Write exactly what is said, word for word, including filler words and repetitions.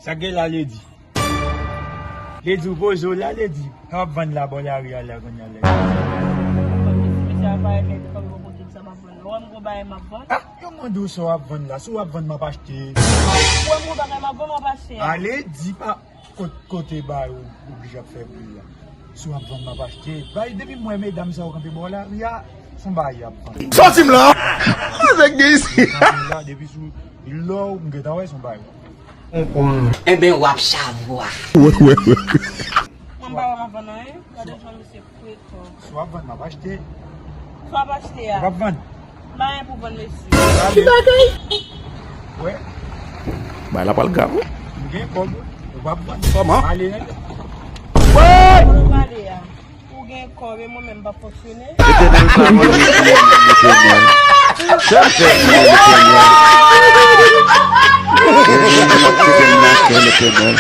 Sa gen la, Lady? Lady, ou poze w la, Lady? Sa w ap vann la bò lari a la kounye a, Lady? Misye a parèt la, epi kòm yon kote sa m ap vann. Ou wè m gwo bagay m ap vann? Ah, yo mande w sa w ap vann la. Si w ap vann, m ap achte. Ou wè m gwo bagay m ap vann, w ap achte a. A, Lady, pa kot-, kote bagay ou oblije ap fè bri la. Si w ap vann, m ap achte. Bay, depi m wè medam sa yo kanpe bò lari a, se yon bagay y ap vann. Sòti m la! Nèg de isi! Kanpe la, depi sou lò, m gentan wè se yon bagay. Enben, w ap chavwa. Wè, wè, wè. Mwen pa wè m ap vann anyen. Gade jan misye frekan. Si w ap vann, m ap achte. Si w ap achte a. W ap vann. M pa gen pou vann, mesye. Ki bagay? Wè. Bay la pral grav, wi. M gen kòb, wi. Ou p ap vann. Kòman? Ale, nèg. Wè! Kote w prale a? Ou gen kòb e mwen menm m p ap fonksyone. Letènèl pa manje kiyè m nan, Letènèl. Sèl fè kiyè, Letènèl. Letènèl ap kite m nan kè, Letènèl.